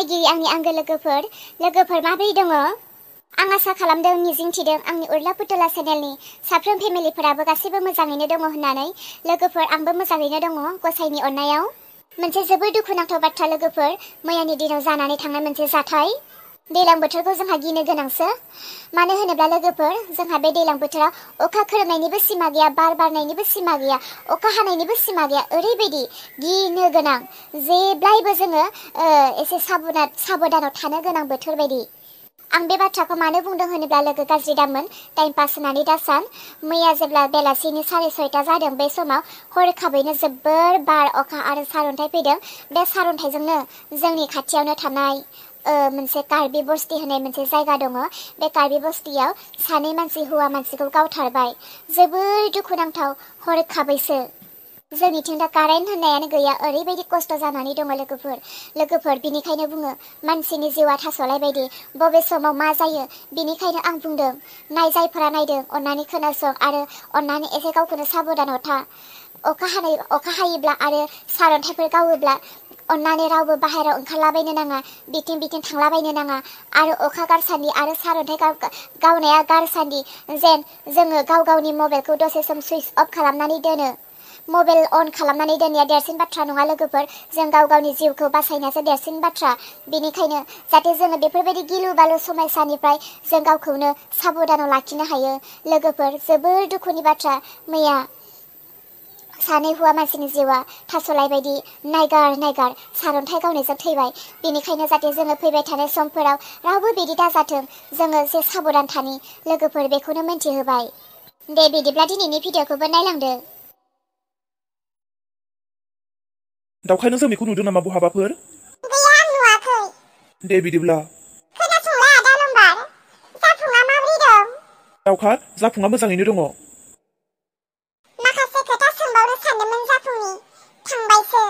नायगिरि आंनि आंगो लोगोफोर माबोरै दङ? आं आसा खालामदों मिजिंथिदों आंनि उर्ला पुतला चेनेलनि साफ्रोम फेमिलिफोराबो गासैबो मोजाङैनो दङ होननानै। लोगोफोर आंबो मोजाङैनो दङ गसाइनि अननायाव। मोनसे जोबोर दुखुनांथाव बाथ्रा लोगोफोर, मैयानि दिनाव जानानै थांनाय मोनसे जाथाय। दैलां बोथोरखौ जोंहा गिनो गोनांसो। मानो होनोब्ला लोगोफोर, जोंहा बे दैलां बोथोराव अखा खोरोमनायनिबो सिमा गैया, बार बारनायनिबो सिमा गैया, अखा हानायनिबो सिमा गैया। ओरैबायदि गिनो गोनां, जेब्लायबो जोङो एसे साबधानाव थानो गोनां बोथोर बायदि। आं बे बाथ्राखौ मानो बुंदों होनोब्ला लोगो गाज्रि दामोन, टाइम पास होनानै दासान। मैया जेब्ला बेलासिनि 6:30 जादों, बे समाव हरखाबैनो जोबोर बार, अखा आरो सारअन्थाइ फैदों। बे सारअन्थाइजोंनो जोंनि खाथियावनो थानाय मोनसे कार्बि बस्ति होननाय मोनसे जायगा दङ। बे कार्बि बस्तियाव सानै मानसि हौवा मानसिखौ गावथारबाय। जोबोर दुखुनांथाव, हरखाबैसो। जोंनिथिं दा कारेन्ट होननायानो गैया, ओरैबायदि खस्थ' जानानै दङ लोगोफोर बिनिखायनो बुङो मानसिनि जिउआ थास'लाय बायदि, बबे समाव मा जायो। बिनिखायनो आं बुंदों, जायफोरा नायदों अन्नानै खोनासं आरो अन्नानै एसे गावखौनो साबधानाव था। अखा हायोब्ला आरो सारअन्थाइफोर गावोब्ला अन्नानै रावबो बाहेरायाव ओंखारलाबायनो नाङा, बिथिं थांलाबायनो नाङा। आरो अखा गारसान्दि आरो सारअन्थाइ गावनाया गारसान्दि जेन जोङो गाव गावनि मबाइलखौ दसे सम सुइच अफ खालामनानै दोनो। मबाइल अन खालामनानै दोननाया देरसिन बाथ्रा नङा लोगोफोर, जों गाव गावनि जिउखौ बासायनायासो देरसिन बाथ्रा। बेनिखायनो जाहाथे जोङो बेफोरबायदि गिलु बालु समयसानिफ्राय जों गावखौनो साबधानाव लाखिनो हायो। लोगोफोर, जोबोर दुखुनि बाथ्रा, मैया सानै हौवा मानसिनि जिउआ थास'लाय बायदि नायगार सारअन्थाइ गावनायजों थैबाय। बेनिखायनो जाहाथे जोङो फैबाय थानाय समफोराव रावबो बिदि दाजाथों, जोङो एसे साबधान थानि। लोगोफोर, बेखौनो मिन्थिहोबाय। दे बिदिब्ला दिनैनि भिडिअखौबो नायलांदो। दावखाय, नों जोमैखौ नुदों नामा बहाबाफोर? गैया, आं नुवाखै। दे बिदिब्ला खोनासंलाय आदा लम्बार, जाफुङा माबोरै दं? दावखा, जाफुङा मोजाङैनो दङ। माखासे खोथा सोंबावनो सानदोंमोन जाफुंनि, थांबायसो।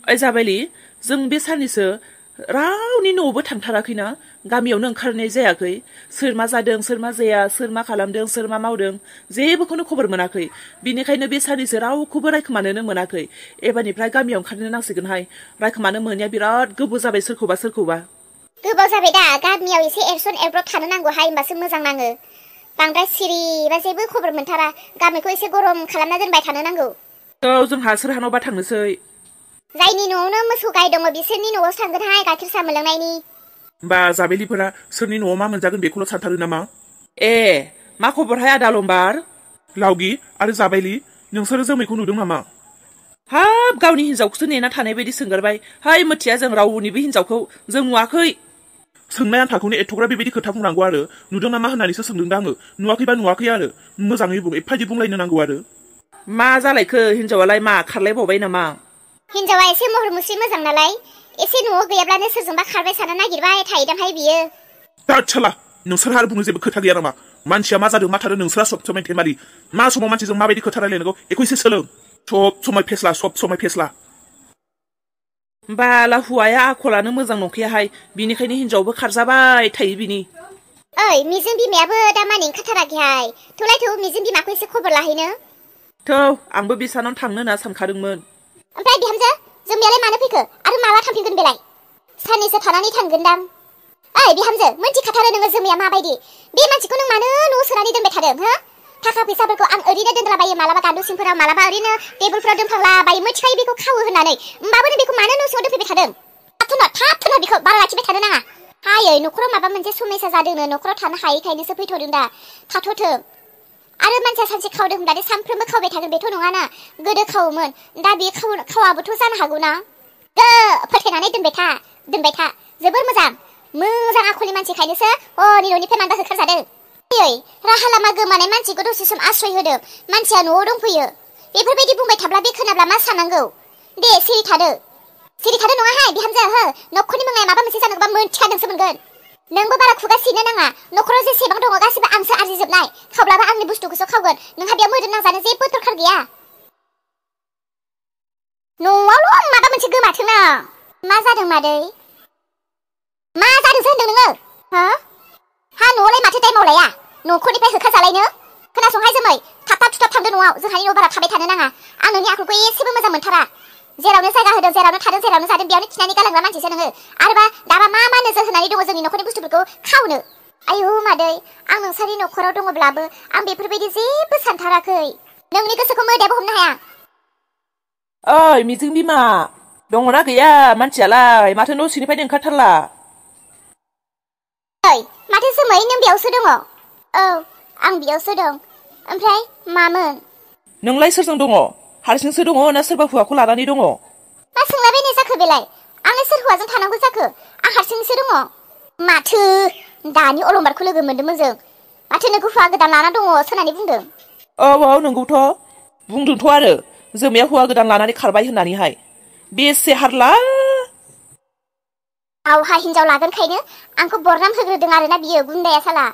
ओइ जाबायलि, जों बे साननैसो रावनि न'आवबो थांथाराखैना, गामियावनो ओंखारनाय जायाखै। सोर मा जादों, सोर मा जाया, सोर मा खालामदों, सोर मा मावदों, जेबोखौनो खबर मोनाखै। बिनिखायनो बे साननैसो रावखौबो रायखोमानोनो मोनाखै। एबारनिफ्राय गामियाव ओंखारनो नांसिगोनहाय। रायखोमानो मोनैया बिराद गोबाव जाबाय सोरखौबा। गोबाव जाबाय दा, गामियाव एसे एरसन एरब्रब थानो नांगौहाय, होमबासो मोजां नाङो। बांद्राय सिरिबा जेबो खबर मोनथारा। गामिखौ एसे गरम खालामना दोनबाय थानो नांगौ। औ, जोंहा सोरहानावबा थांनोसै। जायनि न'आवनो मोसौ गाय दङ बिसोरनि न'आवसो थांगोनहाय, गाइखेर साहा मोनलोंनायनि। बा जाबेलिफोरा सोरनि न'आव मा मोनजागोन बेखौल' सानथारो नामा? मा खबरहाय आदा लम्बार? लावगि आरो जाबायलि, नोंसोरो जोमैखौ नुदों नामा? हाब, गावनि हिनजावखौसो नेना थानाय बायदि सोंगोरबाय। हाय, मिथिया जों रावनिबो हिनजावखौ जों नुवाखै। सोंनाय आन्थाखौनो एथ'ग्रा बेबायदि खोथा बुंनांगौ आरो? नुदों नामा होननानैसो सोंदों दा आङो। नुवाखैबा नुवाखै आरो मोजाङै बुं, एफादि बुंलायनो नांगौ आरो? मा जालायखो, हिनजावालाय मा खारलायबावबाय नामा? हिनजावा एसे महर मुस्रि मोजां नालाय, एसे न'आव गैयाब्लानो सोरजोंबा खारबाय सानो नागिरबाय थायोदांहाय बियो। दाच्छाला, नोंसोरहा आरो बुंनो जेबो खोथा गैया नामा? मानसिया मा जादों मा थादों नोंसोरा सब समाय थेमालि। मा समाव मानसिजों माबायदि खोथा रायलायनांगौ बेखौ एसे सोलों। सब समाय फेस्ला। बाला, हौवाया आखलानो मोजां नंखायाहाय, बिनिखायनो हिनजावबो खारजाबाय थायो बिनि। ओइ, मिजिं बिमायाबो दा मानि ओंखारथाराखैहाय। थौ मिजिं बिमाखौ एसे खबर लाहैनो। आंबो बिसानाव थांनो होनना सानखादोंमोन। ओमफ्राय बिहामजो, जोंनियालाय मानो फैखो आरो माला थांफिनगोन बेलाय? साननैसो थानानै थांगोनदां। ओइ बिहामजो, मोनथिखाथारो नोङो जोमैया माबायदि। बे मानसिखौ नों मानो न'आव सोनानै दोनबाय थादों हो? थाखा फैसाफोरखौ आं ओरैनो दोनलाबायो, मालाबा गान्दु सिंफोराव, मालाबा ओरैनो टेबोलफोराव दोनफ्लांलाबायो, मिथिखायो बेखौ खावो होननानै। होमबाबो नों बेखौ मानो न' सिङाव दोनफैबाय थादों? थाब थुन बेखौ बारा लाखिबाय थानो नाङा। हायै, न'खराव माबा मोनसे समस्या जादोंनो, न'खराव थानो हायैखायनोसो फैथ'दों दा। थाथ'थों। आरो मानसिया सानसे खावदों होनब्लाथाय सानफ्रोमबो खावबाय थागोन बेथ' नङाना। गोदो खावोमोन, दा बे खावाबोथ' जानो हागौना। फोथायनानै दोनबाय था। जोबोर मोजां आखलनि मानसिखायनोसो हरनि न'निफ्राय मानबा होखारजादों। राहा लामा गोमानाय मानसिखौ दसे सम आश्रय होदों, मानसिया न'आव दंफैयो। बेफोरबायदि बुंबाय थाब्ला बे खोनाब्ला मा साननांगौ? दे सिरि थादो नङाहाय बिहामजो, न'खरनि मुङै माबा मोनसे जानोबा मोनथिखादोंसो मोनगोन। नोंबो बारा खुगा सिनो नाङा। न'खराव जेसेबां दङ गासिबो आंसो आरजिजोबनाय। खावब्लाबो आंनि बुस्थुखौसो खावगोन। नोंहा बेयाव मोदोम नांजानो जेबो दरखार गैया। न'आवल' माबा मोनसे गोमाथोंना। मा जादों मादै? मा जादोंसो होनदों नोङो? न'आवलाय माथो दाय मावलाया? न'खरनिफ्राय होखारजालायनो? खोनासंहाय जोमै, थाब थांदो न'आव। जोंहानि न' बारा थाबाय थानो नाङा। आं नोंनि आखलखौ एसेबो मोजां मोनथारा। जेरावनो जायगा होदों जेरावनो थादों जेरावनो जादों बेयावनो खिनानै गालांग्रा मानसिसो नोङो आरोबा दाबा मा नोजोर होनानै दङ जोंनि न'खरनि बुस्थुफोरखौ खावनो आयु मादै आं नोंसानि न'खराव दङब्लाबो आं बेफोरबायदि जेबो सानथाराखै नोंनि गोसोखौ मोदायाबो हमनो हाया ओइ मिजिं बिमा दङना गैया मानसियालाय माथो न' सिंनिफ्रायनो ओंखारथारला ओइ माथो जोमै नों बेयावसो दङ औ आं बेयावसो दं ओमफ्राय मामोन नोंलाय सोरजों दङ हारसिंसो दङ ना सोरबा हौवाखौ लानानै दङ मा सोंलाबायनाय जाखो बेलाय आंलाय सोर हौवाजों थानांगौ जाखो आं हारसिंसो दङ माथो दानि अलंबारखौ लोगो मोन्दोंमोन जों माथो नोंखौ हौवा गोदान लाना दङ सोनानै बुंदों औ नंगौथ' बुंदोंथ' आरो जोमाया हौवा गोदान लानानै खारबाय होननानैहाय बेसे हारला आवहा हिनजाव लागोनखायनो आंखौ बरनाम होग्रोदों आरोना बियो गुन्दाया साला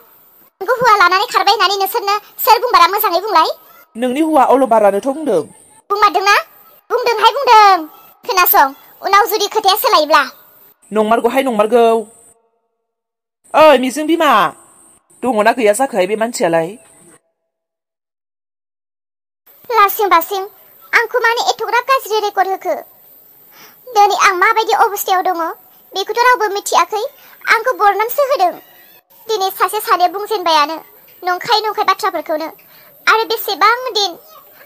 नोंखौ हौवा लानानै खारबाय होननानै नोंसोरनो सोर बुंबारा मोजाङै बुंलाय नोंनि हौवा अलबारानोथ' बुंदों बुंमारदोंना बुंदोंहाय बुंदों खोनासं उनाव जुदि खोथाया सोलायोब्ला नंमारगौहाय नंमारगौ ओइ मिजिं बिमा दङना गैया जाखोहाय बे मानसियालाय लासिं बासिं आंखौ माने एथ'ग्राब गाज्रि रेकर्ड होखो दिनै आं माबायदि अबस्थायाव दङ बेखौथ' रावबो मिथियाखै आंखौ बरनामसो होदों दिनै सासे सानै बुंजेनबायानो नंखाय बाथ्राफोरखौनो आरो बेसेबां दिन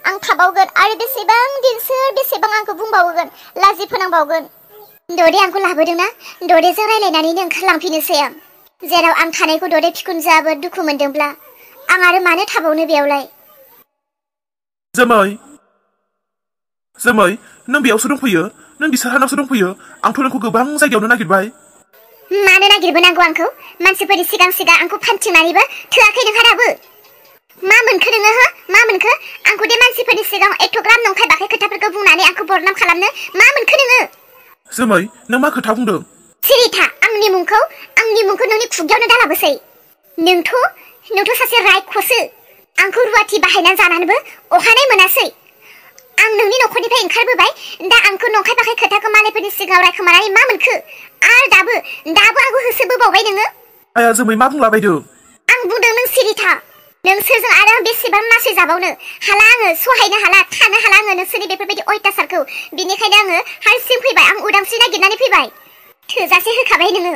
आं थाबावगोन आरो बेसेबां दिन सोर बेसेबां आंखौ बुंबावगोन लाजि फोनांबावगोन ददे आंखौ लाबोदोंना ददेजों रायलायनानैनो ओंखारलांफिनोसै आं जेराव आं थानायखौ ददे बिखुनजोआबो दुखु मोनदोंब्ला आं आरो मानो थाबावनो बेयावलाय जोमै नों बेयावसो दंफैयो नों बिसोरहानावसो दंफैयो आंथ' नोंखौ गोबां जायगायावनो नागिरबाय मानो नागिरबोनांगौ आंखौ मानसिफोरनि सिगां आंखौ फानथिंनानैबो थोआखै नोंहा दाबो मा मोनखो नोङो हो मा मोनखो आंखौ दे मानसिफोरनि सिगाङाव एथ'ग्राब नंखाय बाखाय खोथाफोरखौ बुंनानै आंखौ बरनाम खालामनो मा मोनखो नोङो जोमै नों मा खोथा बुंदों सिरिथा आंनि मुंखौ नोंनि खुगायावनो दालाबोसै नोंथ' सासे रायख'सो आंखौ रुवाथि बाहायना जानानैबो अहानाय मोनासै आं नोंनि न'खरनिफ्राय ओंखारबोबाय दा आंखौ नंखाय बाखाय खोथाखौ मालायफोरनि सिगाङाव रायखोमानानै मा मोनखो आरो दाबो आंखौ होसोबोबावबाय नोङो आया जोमै मा बुंलाबायदों आं बुंदों नों सिरिथा नोंसोरजों आरो बेसेबां नासय जाबावनो हाला आङो सहायनो हाला थानो हाला आङो नोंसोरनि बेफोरबायदि अयथासारखौ बिनिखायनो आङो हारसिं फैबाय आं उदांस्रि नागिरनानै फैबाय थोजासे होखाबाय नोङो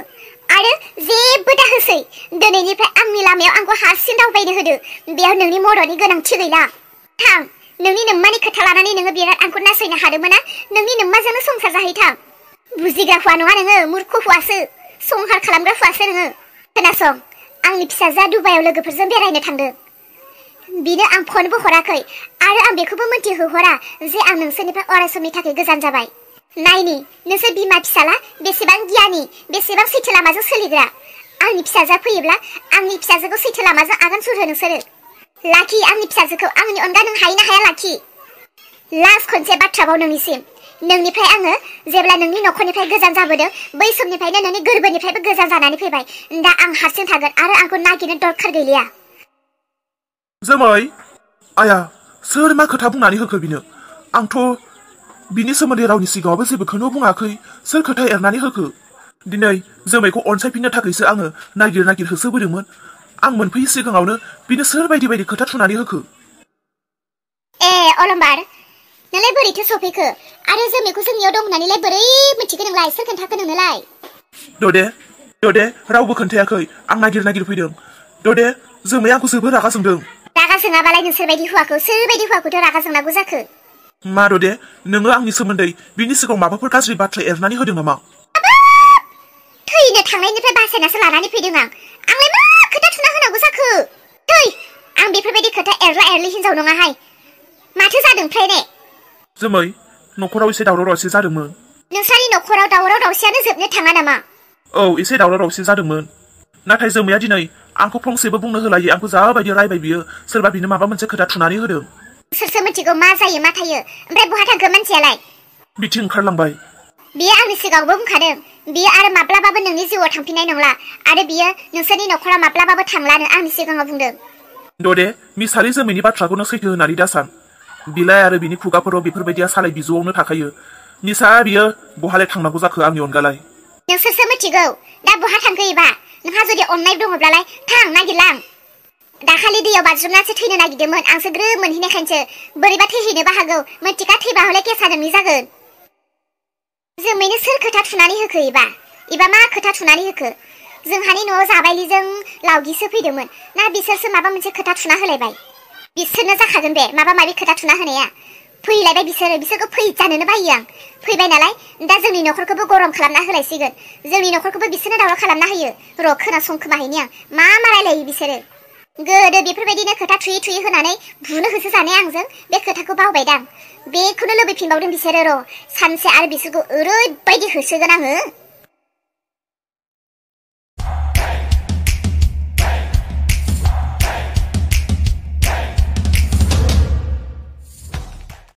आरो जेबो दाहोसै दिनैनिफ्राय आंनि लामायाव आंखौ हारसिं दावबायनो होदो बेयाव नोंनि मददनि गोनांथि गैला थां नोंनि नोम्मानि खोथा लानानै नोङो बिराद आंखौ नासयनो हादोंमोना नोंनि नोम्माजोंनो संसार जाहैथां बुजिग्रा हौवा नङा नोङो मुर्ख हौवासो संहार खालामग्रा हौवासो नोङो खोनासं आंनि फिसाजोआ दुबाइयाव लोगोफोरजों बेरायनो थांदों बिनो आं फनबो हराखै आरो आं बेखौबो मिथिहोहरा जे आं नोंसोरनिफ्राय अराय समनि थाखाय गोजान जाबाय नायनि नोंसोर बिमा फिसाला बेसेबां गियानि बेसेबां सैथो लामाजों सोलिग्रा आंनि फिसाजोआ फैयोब्ला आंनि फिसाजोखौ सैथो लामाजों आगान सुरहो नोंसोरो लाखि आंनि फिसाजोखौ आंनि अनगा नों हायो ना हाया लाखि लास्ट खनसे बाथ्राबाव नोंनिसिम नोंनिफ्राय आङो जेब्ला नोंनि न'खरनिफ्राय गोजान जाबोदों बै समनिफ्रायनो नोंनि गोरबोनिफ्रायबो गोजान जानानै फैबाय दा आं हारसिं थागोन आरो आंखौ नागिरनो दरखार गैलिया जोमै आया सोर मा खोथा बुंनानै होखो बिनो आंथ' बिनि सोमोन्दै रावनि सिगाङावबो जेबोखौनो बुङाखै सोर खोथा एरनानै होखो दिनै जोमैखौ अनसायफिननो थाखायसो आङो नागिर होसोबोदोंमोन आं मोनफैयै सिगाङावनो बिनो सोर बायदि खोथा थुनानै होखो ए अलंबार नोंलाय बोरैथो सफैखो आरो जोमैखौ जोंनियाव दं होननानैलाय बोरै मिथिखो नोंलाय सोर खोन्थाखो नोंनोलाय ददे रावबो खोन्थायाखै आं नागिर फैदों ददे जोमै आंखौ जोबोर रागा जोंदों रागा जोङाबालाय नोंसोरबायदि हौवाखौ सोरबायदि हौवाखौथ' रागा जोंनांगौ जाखो मा ददे नोङो आंनि सोमोन्दै बिनि सिगाङाव माबाफोर गाज्रि बाथ्रा एरनानै होदों नामा थैनो थांनायनिफ्राय बासायनासो लानानै फैदों आंलाय मा खोथा थुना होनांगौ जाखो थै आं बेफोरबायदि खोथा एरला एरलि हिनजाव नङाहाय माथो जादों ओमफ्राय ने जोमै न'खराव एसे दावराव दावसि जादोंमोन नोंसानि न'खराव दावराव दावसियानो जोबनो थाङा नामा औ एसे दावराव दावसि जादोंमोन नाथाय जोमैया दिनै आंखौ फंसेबो बुंनो होलायै आंखौ जाबायदि रायबाय बियो सोरबा बिनो माबा मोनसे खोथा थुनानै होदों सोरसो मिथिगौ मा जायो मा थायो ओमफ्राय बहा थांखो मानसियालाय बिथिं ओंखारलांबाय बियो आंनि सिगाङावबो बुंखादों बियो आरो माब्लाबाबो नोंनि जिउआव थांफिननाय नंला आरो बियो नोंसोरनि न'खराव माब्लाबाबो थांलानो आंनि सिगाङाव बुंदों ददे मिसारि जोमैनि बाथ्राखौनो सैथो होननानै दा सान बिलाय आरो बिनि खुगाफोराव बेफोरबायदिया सालाय बिजौआवनो थाखायो निसा बियो बहालाय थांनांगौ जाखो आंनि अनगालाय नोंसोरसो मिथिगौ दा बहा थांखो एबा नोंहा जुदि अननाय दङब्लालाय थां नागिरलां दाखालि दैयाव बाज्रुमनासो थैनो नागिरदोंमोन आंसो ग्रोब मोनहैनायखायसो बोरैबा थैहैनोबो हागौ मिथिखा थैबा हले केसा नोंनि जागोन जोमैनो सोर खोथा थुनानै होखो एबा मा खोथा थुनानै होखो? जोंहानि न'आव जाबायलिजों लावगिसो फैदोंमोन ना बिसोरसो माबा मोनसे खोथा थुना होलायबाय? बिसोरनो जाखागोन बे माबा माबि खोथा थुना होनाया। फैलायबाय बिसोरखौ फैजानोनो बायो आं। फैबाय नालाय दा जोंनि न'खरखौबो गरम खालामना होलायसिगोन। जोंनि न'खरखौबो बिसोरनो दावराव खालामना होयो। र' खोनासंखोमाहैनि आं मा रायलायो बिसोरो। गोदो बेफोरबायदिनो खोथा थुयै होनानै बुनो होसोजानाय आंजों बे खोथाखौ बावबायदां। बेखौनो लुबैफिनबावदों बिसोरो। र' सानसे आरो बिसोरखौ ओरैबायदि होसोगोन आङो।